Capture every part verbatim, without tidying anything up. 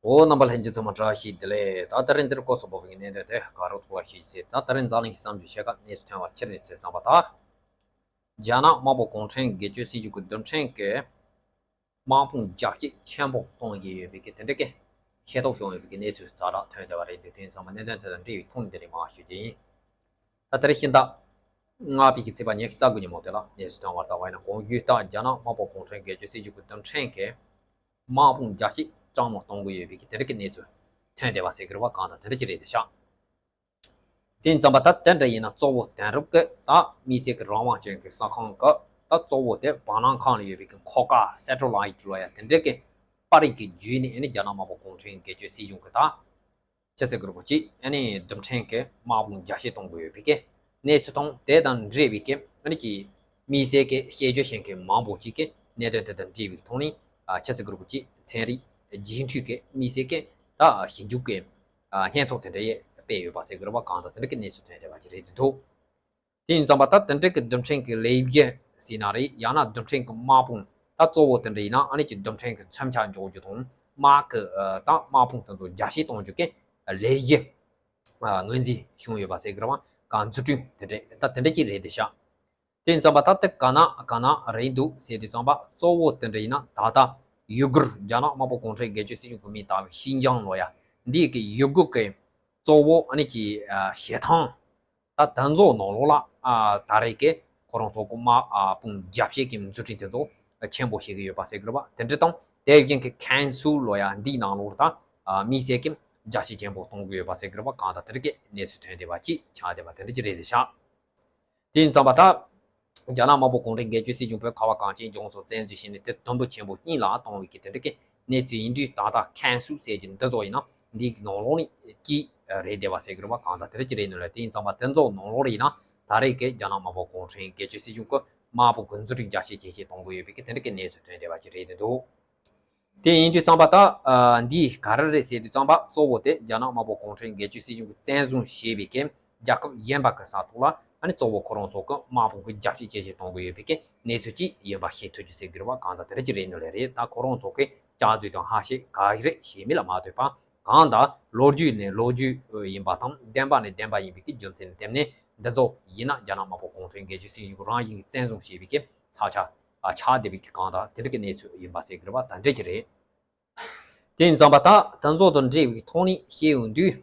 འོ། རྣམ་པ་ལྷན་རྒྱས་ཚང་མ་བཀྲ་ཤིས་བདེ་ལེགས། ད་ད་རིང་འདིར་སྐོར་སོགས་པ་བའི་གནད་དོན་དེ་ག་རོ་ཐོག་ལ་ཤེས་ཟེར། ད་ད་རིང་འཛམ་གླིང་གི་བསམ་རྒྱུ་ཤེས་ཀ་གནས་ཚུལ་ཐོན་བར་ཕྱིར་ནས་ཟེར་བསམ་པ་དང་། རྒྱ་ནག་དམར་པོ་གུང་ཁྲན་སྒེར་གཅོད་སྲིད་གཞུང་གི་རྡུལ་ཕྲན་གྱི་དམག་དཔུང་རྒྱ་སྐྱེད་ཆེན་པོ་གཏོང་གི་ཡོད་པའི་གི་དེ་འདྲ་གི་ཤེས་རྟོགས་བྱུང་ཡོད་པའི་གི་གནས་ཚུལ་ཛ་དྲག་ཐོན་བསྡད་པ་རེད། འདི་དོན་ཚང་མ་གནད་དོན་དེ་དང་འབྲེལ་བའི་ཐོག་ནས་འདི་རིང་མར་ཞུ་རྒྱུ་ཡིན། ད་དེ་རིང་ཕྱི་ཟླ་ལྔ་པའི་གི་ཚེས་པ་ཉི་ཤུ་རྩ་དགུ་ཉིན་མོ་དེ་ལ་གནས་ཚུལ་ཐོན་བར་ལྟ་བ་ཡིན་ན། གོང་ཞུས་ལྟར་རྒྱ་ནག་དམར་པོ་གུང་ཁྲན་སྒེར་གཅོད་སྲིད་གཞུང་གི་རྡུལ་ཕྲན་གྱི་དམག་དཔུང་རྒྱ་སྐྱེད་སྤྲང་མོ་གཏོང་གི་ཡོད་པའི་གི་དེ་འདྲ་གི་གནས་ཚུལ་ཐོན་བསྡད་པ་ཟེར་གི་རེད་བ། གང་ལྟར་དེ་འདྲ་ཅིག་རེད་དེ་ཤག་དེ་ཡིན་ཙམ་པ་ད་དེ་འདྲ་ཡིན་ན་གཙོ་བོ་དེང་རབས་ཀྱི་ད་མི་སེར་གྱི་རང་དབང་ཅན་གྱི་ས་ཁང་གི་ད་གཙོ་བོ་དེ་བར་སྣང་ཁང་ལ་ཡོད་པའི་གི་མཁོ་ཁ་སེ་ཊ་ལའིཊ་ལོ་ཡ་དེ་འདྲ་གི་པར་རིས་ཀྱི་བརྒྱུད་ནས་ཨ་ནི་རྒྱ་ནག་དམར་པོ་གུང་ཁྲན་སྒེར་གཅོད་སྲིད་གཞུང་གི་ད་ཆི་ཟེར་དགོས་རེད་པ། གཅིག་ཨ་ནི་རྡུལ་ཕྲན་གྱི་དམག་དཔུང་རྒྱ་སྐྱེད་གཏོང་གི་ཡོད་པའི་གི་གནས་ཚུལ་དང་། དེ་དང་འབྲེལ་བའི་གི་ཨ་ནི་གི་མི་སེར་གྱི་བཤད་རྒྱུ་བཤད་མཁན་མང་པོ་ཅིག་གིས་གནད་དོན་དེ་དང་འབྲེལ་བའི་ཐོག་ནས་ཨ་ཆི་ཟེར་དགོས་རེད་པ། གཅིག་ཚན་རིག་རྗེས་མཐུད་ཀྱི་མི་སེར་གྱི་ད་ཞིབ་འཇུག་གི་ཨ་སྙན་ཐོ་དེ་འདྲ་ཡང་སྤེལ་ཡོད་པ་ཟེར་དགོས་རེད་པ། གང་ལྟར་དེ་འདྲ་གི་གནས་ཚུལ་ཐོན་བསྡད་པ་ཅིག་རེད་འདུག་དེ་ཡིན་ཙམ་པ་ད་དེ་འདྲ་གི་རྡུལ་ཕྲན་གྱི་ལས་གཞི་ཟེར་ན་རེད། ཡང་ན་རྡུལ་ཕྲན་གྱི་དམག་དཔུང་ད་གཙོ་བོ་དེ་འདྲ་ཡིན་ན་ཨ་ནི་གི་རྡུལ་ཕྲན་གྱི་མཚོན་ཆ་འཇོག་རྒྱུ་དང་། དམག་གི་ཨ་ད་དམག་དཔུང་དེ་ཚོ་རྒྱ་སྐྱེད་གཏོང་རྒྱུ་གི་ལས་གཞི་ཨ་ངོས་འཛིན་བྱུང་ཡོད་པ་ཟེར་གི་རེད་པ། གང་འཛུགས་སྐྲུན་དེ་འདྲ་ད་དེ་འདྲ་ཅིག་རེད་དེ་ཤག་དེ་ཡིན་ཙམ་པ་ད་དེ་ག་ན་ག་ན་རེད་འདུག་ཟེར་དུས་ཙམ་པ་གཙོ་བོ་དེ་འདྲ་ཡིན་ན་ད་ལྟ་ཡུ་གུར་རྒྱ་ནག་དམར་པོ་གུང་ཁྲན་སྒེར་གཅོད་སྲིད་གཞུང་གི་མིང་བཏགས་པའི་ཤིན་ཅང་ལོ་ཡ་འདི་གི་ཡུ་གུར་གི་གཙོ་བོ་ཨ་ནི་གི་ཨ་བྱེ་ཐང་ད་དེ་ཚོ་ནང་ལོགས་ལ་ཨ་ད་རེས་ཀྱི་ཁོ་རང་ཚོ་གི་དམག་ཨ་དཔུང་རྒྱ་སྐྱེད་ཀྱི་འཛུགས་སྐྲུན་དེ་ཚོ་ཆེན་པོ་བྱེད་ཀྱི་ཡོད་པ་ཟེར་གི་རེད་པ། དེ་འདྲ་དང་དེ་བཞིན་གྱི་ཁན་སུའུ་ལོ་ཡ་འདིའི་ནང་ལོགས་ད་ཨ་མི་སེར་གྱི་རྒྱ་སྐྱེད་ཆེན་པོ་གཏོང་གི་ཡོད་པ་ཟེར་གི་རེད་པ། གང་ལྟར་དེ་འདྲ་གི་གནས་ཚུལ་ཐོན་བསྡད་པ་ཅིག་ཆགས་བསྡད་པ་དེ་འདྲ་ཅིག་རེད་དེ་ཤག་དེ་ཡིན་ཙམ་པ་ད་རྒྱ་ནག་དམར་པོ་གུང་ཁྲན་སྒེར་གཅོད་སྲིད་གཞུང་བོད་ཁ་བ་གངས་ཅན་ལྗོངས་སུ་བཙན་འཛུལ་བྱས་ནས་དེ་དུམ་བུ་ཆེན་པོ་གཉིས་ལ་བཏང་བའི་གི་དེ་འདྲ་གི་གནས་ཚུལ་ཡིན་དུས། ད་ལྟ་ཁན་སུའུ་ཟེར་རྒྱུ་འདི་ཚོ་ཡིན་ན་འདིའི་ནང་ལོགས་ནས་ཀྱི་རེད་བསྡད་པ་ཟེར་གི་རེད་པ། གང་ལྟར་དེ་འདྲ་ཅིག་རེད་ནོ་ལ། དེ་ཡིན་ཙམ་པ་དེ་ཚོ་ནང་ལོགས་ལ་ཡིན་ན་ད་རེས་ཀྱི་རྒྱ་ནག་དམར་པོ་གུང་ཁྲན་སྒེར་གཅོད་སྲིད་གཞུང་གི་དམག་དཔུང་གི་འཛུགས་སྐྲུན་རྒྱ་སྐྱེད་ཇེ་ཆེ་གཏོང་གི་ཡོད་པའི་གི་དེ་འདྲ་གི་གནས་ཚུལ་ཐོན་བསྡད་པ་ཅིག་རེད་འདུག་དེ་ཡིན་དུས་ཙམ་པ་ད་ཨ་འདི་ག་རེ་རེད་ཟེར་དུས་ཙམ་པ་གཙོ་བོ་དེ་རྒྱ་ནག་དམར་པོ་གུང་ཁྲན་སྒེར་གཅོད་སྲིད་གཞུང་གིས་བཙན་བཟུང་བྱས་པའི་གི་རྒྱལ་ཁབ་གཞན་པ་གི་ས་ཐོག་ལ་ཨ་ནི་གཙོ་བོ་ཁོ་རང་ཚོ་གི་དམག་དཔུང་གི་རྒྱ་སྐྱེད་ཇེ་ཆེ་གཏོང་གི་ཡོད་པའི་གི་གནས་ཚུལ་ཅིག་ཡིན་པ་ཤེས་ཐུབ་རྒྱུ་ཟེར་གི་རེད་པ། གང་ལྟར་དེ་འདྲ་ཅིག་རེད་ནོ་ལ་རེད། ད་ཁོ་རང་ཚོ་གི་སྐྱག་རྫུན་དང་ཧ་ཤེད་ག་རེ་རེད་ཞེས་མི་ལ་མ་ལྟོས་པ། གང་ལྟར་ལོ་རྒྱུས་ནས་ལོ་རྒྱུས་ཡིན་པ་དང་བདེན་པ་ནས་བདེན་པ་ཡིན་པའི་གི་རྒྱུ་མཚན་ལ་བརྟེན་ནས་འདི་ཚོ་ཡིན་ན་རྒྱ་ནག་དམར་པོ་གུང་ཁྲན་སྒེར་གཅོད་སྲིད་གཞུང་རང་བཞིན་གྱིས་བཙན་བཟུང་བྱས་པའི་གི་ས་ཆ་ཨ་ཆགས་བསྡད་པའི་གི་གང་ལྟར་དེ་འདྲ་གི་གནས་ཚུལ་ཡིན་པ་ཟེར་གི་རེད་པ། ད་འདྲ་ཅིག་རེད། དེ་ཡིན་ཙམ་པ་ད་དེ་ཚོ་དང་འབྲེལ་བའི་ཐོག་ནས་བཤད་ཡོང་དུས།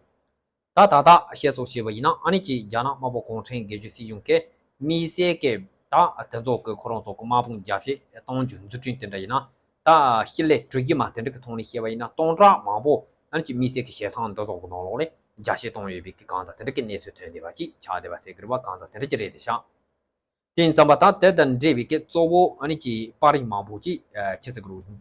ད་ད་ལྟ་བཤད་སོགས་བྱས་པ་ཡིན་ན་ཨ་ནི་གྱི་རྒྱ་ནག་དམར་པོ་གུང་ཁྲན་སྒེར་གཅོད་སྲིད་གཞུང་གིས་མི་སེར་གྱི་ད་དེ་ཚོ་གི་ཁོ་རང་ཚོ་གི་དམག་དཔུང་རྒྱ་སྐྱེད་གཏོང་རྒྱུ་འཛུགས་སྐྲུན་དེ་འདྲ་ཡིན་ན། ད་སྤྱི་ལེ་དྲུག་བརྒྱ་མ་དེ་འདྲ་གི་ཐོག་ནས་བཤད་པ་ཡིན་ན་སྟོང་ཕྲག་མང་པོ་ཨ་ནི་གྱི་མི་སེར་གྱི་བྱེ་ཐང་འདི་ཚོ་གི་ནང་ལོགས་ནས་རྒྱ་སྐྱེད་གཏོང་ཡོད་པའི་གི་གང་ལྟར་དེ་འདྲ་གི་གནས་ཚུལ་ཐོན་བསྡད་པ་ཅིག་ཆགས་བསྡད་པ་ཟེར་གི་རེད་པ། གང་ལྟར་དེ་འདྲ་ཅིག་རེད་དེ་ཤག་དེ་ཡིན་ཙམ་པ་ད་དེ་དང་འབྲེལ་བའི་གི་གཙོ་བོ་ཨ་ནི་གྱི་པར་རིས་མང་པོ་ཅིག་ཨ་ཆི་ཟེར་གི་རེད།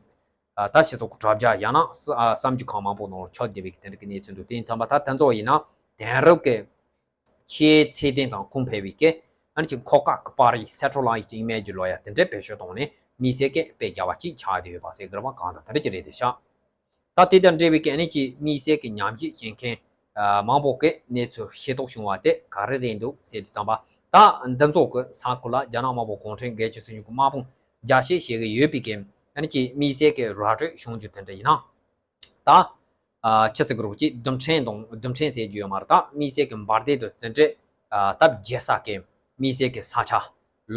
ཨ་ད་སྤྱི་ཚོགས་ཀྱི་དྲ་རྒྱ་ཡང་ན་ས་ཨ་གསར་འགྱུར་ཁང་མང་པོ་ནང་ལ་ཁྱབ་བསྡད་པའི་གི་དེ་འདྲ་གི་གནས་ཚུལ་འདུག་དེ་ཡིན་ཙམ་པ་ད་དེ་ཚོ་ཡིན་ན་དེང་རབས་ཀྱི་ཆེས་ཚད་ལྡན་དང་གོང་འཕེལ་བའི་གི་ཨ་ནི་གྱི་མཁོ་བཀག་གི་པར་རིས་སེ་ཊ་ལའིཊ་ཨི་མེ་ཇི་ལོ་ཡ་དེ་འདྲའི་བེད་སྤྱོད་བཏང་ནས་མི་སེར་གྱི་དཔེ་རྒྱག་པ་ཅིག་ཆགས་བསྡད་ཡོད་པ་ཟེར་གི་རེད་པ། གང་ལྟར་དེ་འདྲ་ཅིག་རེད་དེ་ཤག་ད་དེ་དང་འབྲེལ་བའི་གི་ཨ་ནི་གྱི་མི་སེར་གྱི་ཉམས་ཞིབ་བྱེད་མཁན་ཨ་མང་པོ་གི་གནས་ཚུལ་ཤེས་རྟོགས་བྱུང་བ་དེ་ག་རེ་རེད་འདུག་ཟེར་དུས་ཙམ་པ། ད་འདི་ཚོ་གི་ས་ཁུལ་ལ་རྒྱ་ནག་དམར་པོ་གུང་ཁྲན་སྒེར་གཅོད་སྲིད་གཞུང་གི་དམག་དཔུང་རྒྱ་སྐྱེད་བྱེད་ཀྱི་ཡོད་པའི་གི་ཨ་ནི་གྱི་མི་སེར་གྱི་ར་སྤྲོད་བྱུང་རྒྱུ་དེ་འདྲ་ཡིན་ན། ད་ཨ་ཆི་ཟེར་གི་རེད་པ། གཅིག་རྡུལ་ཕྲན་དང་རྡུལ་ཕྲན་ཟེར་རྒྱུ་ཡོད་མ་རེད། ད་མི་སེར་གྱི་འབར་མདེལ་དང་དེ་འདྲའི་ཨ་སྟབས་བརྗེ་ས་གི་མི་སེར་གྱི་ས་ཆ་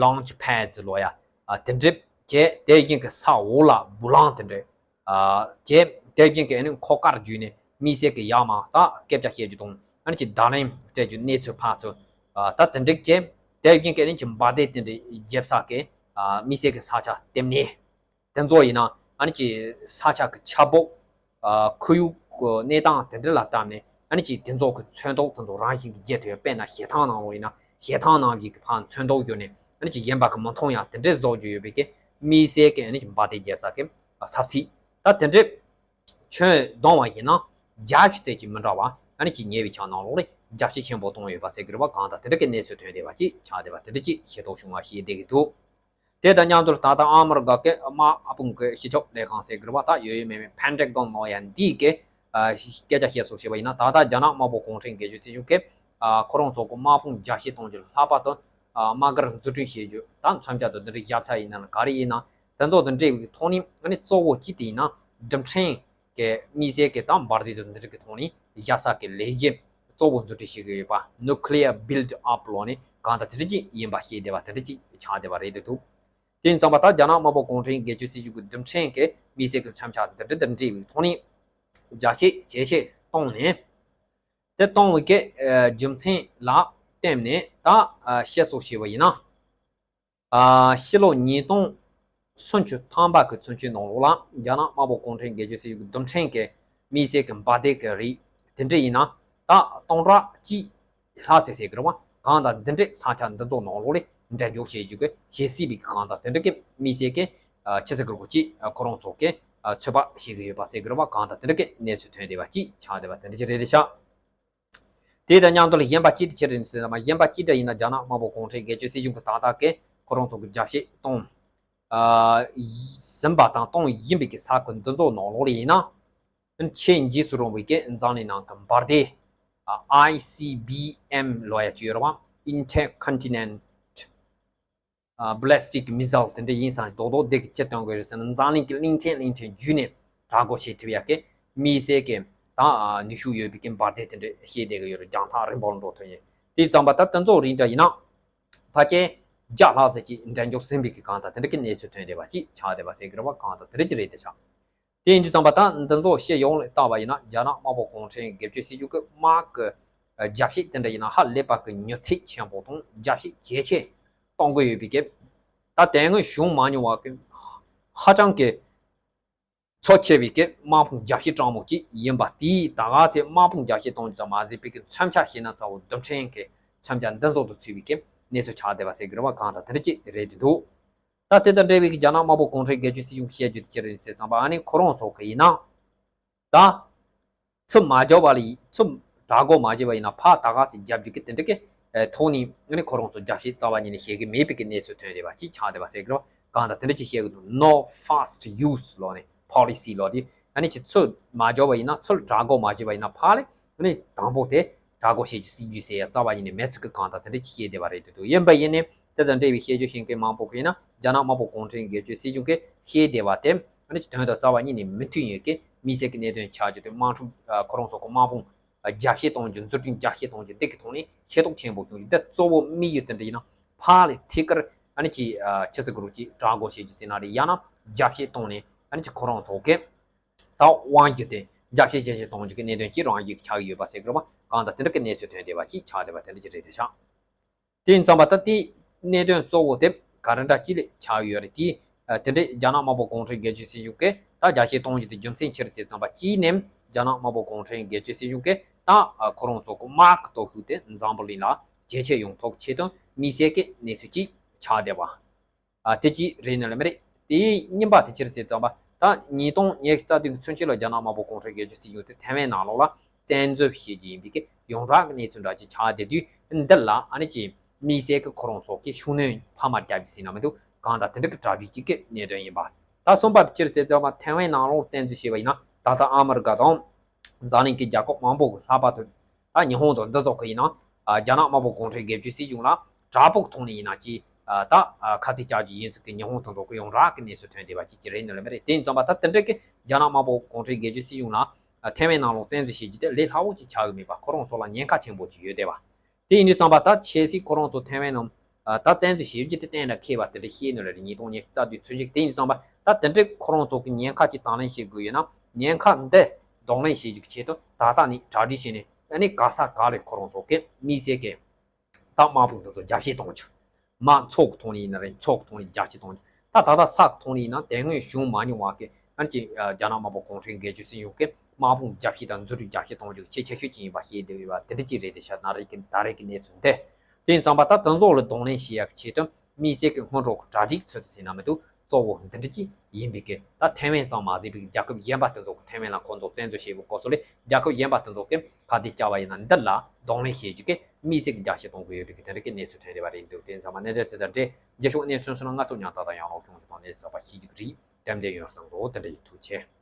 ལོན་ཆི་པེཌ་ལོ་ཡ་ཨ་དེ་འདྲའི་བྱས། དེ་བཞིན་གྱི་ས་འོག་ལ་སྦུ་ལང་དེ་འདྲའི་ཨ་བྱས། དེ་བཞིན་གྱི་ཨ་ནི་མཁོ་དཀར་བརྒྱུད་ནས་མི་སེར་གྱི་ཡར་མར་ད་སྐད་ཆ་བཤད་རྒྱུ་དང་ཨ་ནི་གྱི་བརྡ་ལན་སྤྲད་རྒྱུ་གནས་ཚུལ་ཕར་ཚུར་ཨ་ད་དེ་འདྲའི་བྱས། དེ་བཞིན་གྱི་ཨ་ནི་གྱི་འབར་མདེལ་དེ་འདྲའི་བརྒྱབ་ས་གི་ཨ་མི་སེར་གྱི་ས་ཆ་དེ་ནས། དེ་ཚོ་ཡིན་ན་ཨ་ནི་ཀྱི་ས་ཆ་གི་ཆབ་འོག་ཨ་ཁོར་ཡུག་གི་གནས་སྟངས་དེ་འདྲ་ལ་བལྟས་ནས་ཨ་ནི་ཀྱི་དེ་ཚོ་གི་ཚོན་མདོག་དེ་ཚོ་རང་བཞིན་གྱིས་བརྗེ་ཐུབ། དཔེར་ན་བྱེ་ཐང་ནང་ལོགས་ཡིན་ན་བྱེ་ཐང་ནང་བཞིན་གྱི་ཕར་ཚོན་མདོག་བསྒྱུར་ནས་ཨ་ནི་ཀྱི་གཞན་པ་གི་མི་མཐོང་ཡ་དེ་འདྲའི་བཟོ་རྒྱུ་ཡོད་པའི་གི་མི་སེར་གི་ཨ་ནི་ཀྱི་འབར་མདེལ་བརྒྱབ་ས་གི་ས་ཚིགས། ད་དེ་འདྲའི་ཁྱོན་བསྡོམས་པ་ཡིན་ན་བརྒྱ་ཆ་ཙམ་ཅིག་མི་འདྲ་བ་ཨ་ནི་ཀྱི་ཉེ་བའི་ཆར་ནང་ལོགས་ལ་རྒྱ་སྐྱེད་ཆེན་པོ་བཏང་ཡོད་པ་ཟེར་གི་རེད་པ། གང་ལྟར་དེ་འདྲ་གི་གནས་ཚུལ་ཐོན་བསྡད་པ་ཅིག་ཆགས་བསྡད་པ་དེ་འདྲ་ཅིག་ཤེས་རྟོགས་བྱུང་བ་ཞིག་བསྡད་ཀྱི་འདུག་དེ་དང་མཉམ་དུ་ད་ལྟ་ཨ་མི་རི་ཀ་གི་དམག་དཔུང་གི་སྤྱི་ཁྱབ་ལས་ཁང་ཟེར་གི་རེད་པ། ད་ཡོད་ཡོད་མེད་མེད་ཕན་ཊ་གོན་ལོ་ཡ་འདི་གི་ཨ་སྐད་ཆ་བཤད་སོགས་བྱས་པ་ཡིན་ན། ད་ལྟ་རྒྱ་ནག་དམར་པོ་གུང་ཁྲན་སྒེར་གཅོད་སྲིད་གཞུང་གིས་ཨ་ཁོ་རང་ཚོ་གི་དམག་དཔུང་རྒྱ་སྐྱེད་གཏོང་རྒྱུ་ལྷག་པར་དུ་ཨ་དམག་སྒར་འཛུགས་སྐྲུན་བྱེད་རྒྱུ་དང་མཚོན་ཆ་དང་དེ་འདྲ་བཞག་ཚར་ཡིན་ན་ག་རེ་ཡིན་ན། དེ་ཚོ་དང་འབྲེལ་བའི་ཐོག་ནས་ཨ་ནི་གཙོ་བོ་གཅིག་དེ་ཡིན་ན་རྡུལ་ཕྲན་ དམིགས་བསལ་གྱི་ད་འབར་མདེལ་དང་འདི་རིགས་ཀྱི་ཐོག་ནས་རྒྱལ་ས་གི་ལས་གཞི་གཙོ་བོ་འཛུགས་སྐྲུན་བྱེད་ཀྱི་ཡོད་པ། Nuclear Build Up ལོག་ནས་གང་ལྟར་དེ་འདྲ་ཅིག་ཡིན་པ་ཤེས་བདེ་བ་དེ་འདྲ་ཅིག་ཆགས་བདེ་བ་རེད་འདུག་དུས། དེ་ཡིན་ཙང་པ་ད་རྒྱ་ནག་དམར་པོ་གུང་ཁྲན་སྒེར་གཅོད་སྲིད་གཞུང་གི་རྡུལ་ཕྲན་གྱི་དམིགས་བསལ་གྱི་མཚོན་ཆ་འདི་འདྲ་དང་འབྲེལ་བའི་ཐོག་ནས་རྒྱ་སྐྱེད་ཇེ་ཆེ་བཏང་ནས། དེ་གཏོང་བའི་གི་རྒྱུ་མཚན་ལ་བརྟེན་ནས་ད་བཤད་སྲོལ་བྱས་པ་ཡིན་ན། ཕྱི་ལོ་ཉིས་སྟོང་སུམ་ཅུ་ཐམ་པ་གི་ཚུན་ཆད་ནང་ལོགས་ལ་རྒྱ་ནག་དམར་པོ་གུང་ཁྲན་སྒེར་གཅོད་སྲིད་གཞུང་གི་རྡུལ་ཕྲན་གྱི་དམིགས་བསལ་གྱི་འབར་མདེལ་གྱི་རིགས་དེ་འདྲ་ཡིན་ན་ད་སྟོང་ཕྲག་གཅིག་ལྷག་ཙམ་ཟེར་གི་རེད་བ། གང་ལྟར་འདི་འདྲའི་ས་ཆ་འདི་ཚོ་ནང་ལོགས་ལ་འགྲེམས་འཇོག་བྱེད་རྒྱུ་གི་ཞེ་སྲིད་པའི་གི་གང་ལྟར་དེ་འདྲ་གི་དམིགས་བསལ་གྱི་ཆི་ཟེར་གི་རེད་གོ་ཅིག་ཁོ་རང་ཚོ་གི་ཚོད་དཔག་བྱེད་ཀྱི་ཡོད་པ་ཟེར་གི་རེད་བ། གང་ལྟར་དེ་འདྲ་གི་གནས་ཚུལ་ཐོན་བསྡད་པ་ཅིག་ཆགས་བསྡད་པ་དེ་འདྲ་ཅིག་རེད་དེ་ཤག་དེ་དང་མཉམ་དུ་ལ་གཞན་པ་ཅི་དེ་ཅི་རེད་ཟེར་ན། གཞན་པ་ཅི་འདྲ་ཡིན་ན་རྒྱ་ནག་དམར་པོ་གུང་ཁྲན་སྒེར་གཅོད་སྲིད་གཞུང་གི་ཏག་ཏག་གི་ཁོ་རང་ཚོ་གི་རྒྱབ་བཤད་གཏོང་ཟིན་པ་དང་གཏོང་བཞིན་པའི་གི་ས་ཁུལ་འདི་ཚོ་ནང་ལོགས་ལ་ཡིན་ན། ཆེས་འཇིགས་སུ་རུང་བའི་གི་འཛམ་གླིང་ནང་གི་འབར་མདེལ་ཨའི་སི་བི་ཨེམ་ལབ་ཡ་ཅིག་ཡོད་རེད་བ། Intercontinental Ballistic Missile དེ་འདྲ་ཡིན་ཙང་རྡོག་རྡོག་དེ་གི་ཅི་སྟོན་དགོས་རེད་ཟེར་ན། འཛམ་གླིང་གི་གླིང་ཕྲན་གླིང་ཕྲན་བརྒྱུད་ནས་དྲག་རྒོལ་བྱེད་ཐུབ་ཡ་གི་དམིགས་བསལ་གྱི་ད་ནུས་ཤུགས་ཡོད་པའི་གི་འབར་མདེལ་དེ་འདྲ་བཤད་བསྡད་གི་ཡོད་རེད། རྒྱང་ཐག་རིང་པོར་འགྲོ་ཐུབ་ཡ། དེ་ཙམ་པ་ད་དེ་ཚོ་རིགས་འདྲ་ཡིན་ན་ཕལ་ཆེར་བརྒྱ་ལྷག་ཙམ་ཅིག་འགྲེམས་འཇོག་ཟིན་པའི་གི་གང་ལྟར་དེ་འདྲ་གི་གནས་ཚུལ་ཐོན་བསྡད་པ་ཅིག་ཆགས་བསྡད་པ་ཟེར་གི་རེད་བ། གང་ལྟར་དེ་འདྲ་ཅིག་རེད་དེ་ཤག་དེ་ཡིན་དུས་ཙམ་པ་ད་འདི་ཚོ་ཕྱི་ཡོངས་ལ་བལྟས་པ་ཡིན་ན་རྒྱ་ནག་དམར་པོ་གུང་ཁྲན་སྒེར་གཅོད་སྲིད་གཞུང་གི་དམག་གི་རྒྱབ་བཤད་དེ་འདྲ་ཡིན་ན་ཧ་ལས་པ་གི་མྱུར་ཚད་ཆེན་པོ་དང་རྒྱབ་བཤད་ཇེ་ཆེ་གཏོང་གི་ཡོད་པའི་སྐབས། ད་དེ་སྔོན་བྱུང་མ་མྱོང་བ་གི་ཧ་ཅང་གི་ཚོ་ཆེ་བའི་སྐབས་དམག་དཔུང་རྒྱབ་བཤད་སྤྲང་མོ་ཅིག་ཡིན་པ་དེས་ད་ག་ཚོད་དམག་དཔུང་རྒྱབ་བཤད་གཏོང་རྒྱུ་ཙམ་མ་ཟད་པའི་གི་མཚོན་ཆ་བཤད་ན་ཚ་བོ་རྡུལ་ཕྲན་གི་མཚོན་ཆ་འདི་ཚོ་དང་ཚུད་པའི་གི་གནས་ཚུལ་ཆགས་བསྡད་པ་ཟེར་གི་རེད་བ། གང་ལྟར་དེ་འདྲ་ཅིག་རེད་དེ་འདུག་ད་དེ་དང་འབྲེལ་བའི་རྒྱ་ནག་དམར་པོ་གུང་ཁྲན་སྒེར་གཅོད་སྲིད་གཞུང་བཤད་རྒྱུ་དེ་ཅི་རེད་ཟེར་བསམ་པ། ཨ་ནི་ཁོ་རང་ཚོ་གི་ཡིན་ན། ད། ཚུར་མ་རྒྱབ་པ་ལ་ཡིན། ཚུར་དྲག་རྒོལ་མ་བྱས་པ་ཡིན་ན་ཕར་ད་ག་ཚོད་རྒྱབ་རྒྱུ་གི་དེ་འདྲ་གི་ཐོག་ནས་ཨ་ནི་ཁོ་རང་ཚོ་རྒྱབ་བཤད་རྩ་བ་ཉིད་ནས་བྱེད་ཀྱི་མེད་པའི་གི་གནས་ཚུལ་ཐོན་བསྡད་པ་ཅིག་ཆགས་བསྡད་པ་ཟེར་གི་རེད། གང་ལྟར་དེ་འདྲ་ཅིག་བཤད་གི་འདུག No fast use ལོག་ནས་policy ལོག་དེ། ཨ་ནི་ཅིག་ཚུར་མ་རྒྱབ་པ་ཡིན་ན། ཚུར་དྲག་རྒོལ་མ་བྱས་པ་ཡིན་ན་ཕར་ལ་ཨ་ནི་དང་པོ་དེ་དྲག་རྒོལ་བྱེད་རྒྱུ་སྲིད་ཇུས་ཟེར་ཡ་རྩ་བ་ཉིད་ནས་མེད་ཚུལ་གྱི་གང་ལྟར་དེ་འདྲ་ཅིག་བཤད་བསྡད་པ་རེད་འདུག་ཡིན་པ་ཡིན་ནའི་དེ་དང་འབྲེལ་བའི་བཤད་རྒྱུ་ཤེས་མཁན་མང་པོ་གིས་ཡིན་ན་རྒྱ་ནག་དམར་པོ་གུང་ཁྲན་སྒེར་གཅོད་སྲིད་གཞུང་གིས་བཤད་བསྡད་པ་དེ་ཨ་ནི་ཅིག་དོན་དང་རྩ་བ་ཉིད་ནས་མི་མཐུན་ཡོད་ཀི། དམིགས་བསལ་གྱི་གནད་དོན་ཆགས་རྒྱུ་དེ་དམག་འཁྲུག་ཁོ་རང་ཚོ་གི་དམག་དཔུང་རྒྱ་བསྐྱེད་གཏོང་རྒྱུ། འཛུགས་སྐྲུན་རྒྱ་བསྐྱེད་གཏོང་རྒྱུ་འདི་གི་ཐོག་ནས་ཤེས་རྟོགས་ཆེན་པོ་བྱུང་རྒྱུ། འདི་གཙོ་བོ་དམིགས་ཡུལ་དེ་འདྲ་ཡིན་ན་ཕར་ལ་ཐད་ཀར་ཨ་ནི་ཅིག་ཆི་ཟེར་དགོས་རེད། ཅིག་དྲག་རྒོལ་བྱེད་རྒྱུ་ཟེར་ན་རེད། ཡང་ན་རྒྱ་བསྐྱེད་གཏོང་ནས་ཨ་ནི་ཅིག་ཁོ་རང་ཚོ་གི་ད་དབང་རྒྱུ་དེ་རྒྱ་བསྐྱེད་ཇེ་ཆེ་གཏོང་རྒྱུ་གི་གནད་དོན་གྱི་རང་བཞིན་ཆགས་ཀྱི་ཡོད་པ་ཟེར་དགོས་རེད་བ། གང་ལྟར་དེ་འདྲ་གི་གནས་ཚུལ་ཐོན་བསྡད་པ་ཅིག་ཆགས་བསྡད་པ་དེ་འདྲ་ཅིག་རེད་དེ་ཤག་དེ་ཡིན་ཙང་པ་ད་དེའི་གནད་དོན་གཙོ་བོ་དེ་ག་རེ་འདྲ་ཅིག་ལ་ཆགས་ཡོད་རེད། དེ་དེ་འདྲའི་རྒྱ་ནག་དམར་པོ་གུང་ཁྲན་སྒེར་གཅོད་སྲིད་གཞུང་གིས་ད་རྒྱ་བསྐྱེད་གཏོང་རྒྱུ་དེ་རྒྱུ་མཚན་ཅི་རེད་ཟེར་ཙམ་པ། གཅིག་ནས་རྒྱ་ནག་དམར་པོ་གུང་ཁྲན་སྒེར་གཅོད་སྲིད་གཞུང་གིས་ད་ཁོ་རང་ཚོ་གི་དམག་གི་སྟོབས་ཤུགས་དེ་འཛམ་བུ་གླིང་ལ་ཇེ་ཆེ་ཡོང་ཐབས་ཆེད་དུ་དམིགས་བསལ་གྱི་གནས་ཚུལ་ཅིག་ཆགས་བསྡད་པ། ཨ་དེ་གཅིག་རེད་ནི་ལ་མི་རེད། དེའི་གཉིས་པ་དེ་ཅི་རེད་ཟེར་ཙམ་པ། ད་ཉིས་སྟོང་ཉི་ཤུ་རྩ་བདུན་གྱི་ཚུན་ཆད་ལ་རྒྱ་ནག་དམར་པོ་གུང་ཁྲན་སྒེར་གཅོད་སྲིད་གཞུང་དེ་ཐའེ་ཝན་ནང་ལོགས་ལ་བཙན་འཛུལ་བྱེད་ཀྱི་ཡིན་པའི་གི་ཡོངས་གྲགས་ཀྱི་གནས་ཚུལ་འདྲ་ཅིག་ཆགས་བསྡད་དུས། འདི་ལ་ཨ་ནི་ཅིག་དམིགས་བསལ་གྱི་ཁོ་རང་ཚོ་གི་ཤུགས་སྣོན་འཕར་མ་རྒྱག་རྒྱུ་ཟེར་ན་མི་འདུག་གང་ལྟར་དེ་འདྲ་གི་གྲ་སྒྲིག་ཅིག་གི་གནད་དོན་ཡིན་པ། ད་གསུམ་པ་དེ་ཅི་རེད་ཟེར་ཙམ་པ། ཐའེ་ཝན་ནང་ལོགས་བཙན་འཛུལ་བྱས་པ་ཡིན་ན་ད་ལྟ་ཨ་མི་རི་ཀ་དང་། འཛམ་གླིང་གི་རྒྱལ་ཁབ་མང་པོ་གི་ལྷག་པར་དུ་ད་ཉི་ཧོང་དང་འདི་ཚོ་གི་ཡིན་ན། ཨ་རྒྱ་ནག་དམར་པོ་གུང་ཁྲན་སྒེར་གཅོད་སྲིད་གཞུང་ལ་དྲག་པོ་གི་ཐོག་ནས་ཡིན་ན་ཅིག་ཨ་ད་ཨ་ཁ་གཏད་བཅག་རྒྱུ་ཡིན་ཚུལ་གྱི་ཉི་ཧོང་དང་འདི་ཚོ་གི་ཡོངས་གྲགས་ཀྱི་གནས་ཚུལ་ཐོན་བསྡད་པ་ཅིག་ཅིག་རེད་ནི་ལ་མི་རེད། དེ་ཡིན་ཙང་པ་ད་དེ་འདྲ་གི་རྒྱ་ནག་དམར་པོ་གུང་ཁྲན་སྒེར་གཅོད་སྲིད་གཞུང་ལ་ཨ་ཐའེ་ཝན་ནང་ལོགས་བཙན་འཛུལ་བྱེད་རྒྱུ་དེ་ལས་སླ་བོ་ཅིག་ཆགས་ཀྱི་མེད་པ། ཁོ་རང་ཚོ་ལ་ཉེན་ཁ་ཆེན་པོ་ཅིག་ཡོད་བསྡད་པ། དེ་ཡིན་དུས་ཙམ་པ་ད་ཆབ་སྲིད་ཁོ་རང་ཚོ་ཐའེ་ཝན་ནང་ད་བཙན་འཛུལ་བྱེད་རྒྱུ་དེ་གཏན་ལ་འཁེལ་བ་དེ་འདྲ་བཤད་ནི་ལ་རེད། ཉིས་སྟོང་ཉི་ཤུ་རྩ་བདུན་ཚུན་ཆད། དེ་ཡིན་དུས་ཙམ་པ་ད་དེ་འདྲའི་ཁོ་རང་ཚོ་གི་ཉེན་ཁ་ཅིག་དང་ལེན་བྱེད་དགོས་ཡོད་ན། ཉེན་ཁ་འདི་གདོང་ལེན་བྱེད་རྒྱུ་གི་ཆེད་དུ་ད་ལྟ་ནས་གྲ་སྒྲིག་བྱས་ནས། ཨ་ནི་ག་ས་ག་ལ་ཁོ་རང་ཚོ་གི་དམིགས་བསལ་གྱི་ད་དམག་དཔུང་དེ་ཚོ་རྒྱ་བསྐྱེད་གཏོང་རྒྱུ། དམག་མཚོ་གི་ཐོག་ནས་ཡིན་ན་རེད། མཚོ་གི་ཐོག་ནས་རྒྱ་བསྐྱེད་གཏོང་རྒྱུ། ད་ད་ལྟ་ས་གི་ཐོག་ནས་ཡིན་ན་དེ་སྔོན་བྱུང་མ་མྱོང་བ་གི་ཨ་ནི་ཅིག་རྒྱ་ནག་དམར་པོ་གུང་ཁྲན་སྒེར་གཅོད་སྲིད་གཞུང་གི་དམག་དཔུང་རྒྱ་བསྐྱེད་དང་འཛུགས་སྐྲུན་རྒྱ་བསྐྱེད་གཏོང་རྒྱུ་ཆེས་ཆེ་ཤོས་ཅིག་ཡིན་པ་ཤེས་བསྡད་ཡོད་པ་དེ་འདྲ་ཅིག་རེད་དེ་ཤག་ད་རེས་ཀྱི་ད་རེས་ཀྱི་གནས་ཚུལ་འདི། དེ་ཡིན་ཙང་པ་ད་དེ་ཚོ་ལ་གདོང་ལེན་བྱེད་ཡག་གི་ཆེད་དུ་དམིགས་བསལ་གྱི་སྔོན་འགྲོ་གི་གྲ་སྒྲིག་ཚོད་ཚོད་ཟེར་ན་མི་འདུག་གཙོ་བོ་འདི་འདྲ་ཅིག་ཡིན་པའི་གི། ད་ཐའེ་ཝན་ཙམ་མ་ཟད་པའི་རྒྱལ་ཁབ་གཞན་པ་དེ་ཚོ་གི། ཐའེ་ཝན་ལ་ཁོང་ཚོ་བཙན་འཛུལ་བྱས་པའི་སྐབས་སུ་ལ་རྒྱལ་ཁབ་གཞན་པ་དེ་ཚོ་གི་ཁ་གཏད་བཅག་པ་ཡིན་ན་འདི་ལ་གདོང་ལེན་བྱེད་རྒྱུ་གི་དམིགས་བསལ་གྱི་རྒྱ་སྐྱེད་གཏོང་དགོས་ཡོད་པའི་གི་དེ་འདྲ་གི་གནས་ཚུལ་ཐོན་བསྡད་པ་རེད་འདུག་དེ་ཡིན་ཙང་མ་གནད་དོན་ཚོད་ལྟ་འདྲེ་རྗེས་ཕྱོགས་གནས་ཚུལ་སོགས་ལ་ང་ཚོ་ཉང་ཏག་ཏག་ཡང་ལོག་ཁྱོང་ཆུ་དང་གནས་ཚུལ་གསར་པ་ཤེས་རྒྱུ་གི་རེད། དེ་འདྲ་ཡོད་བསམ་འདུག་དེ་འདྲ་ཡིན། ཐུགས་རྗེ་ཆེ།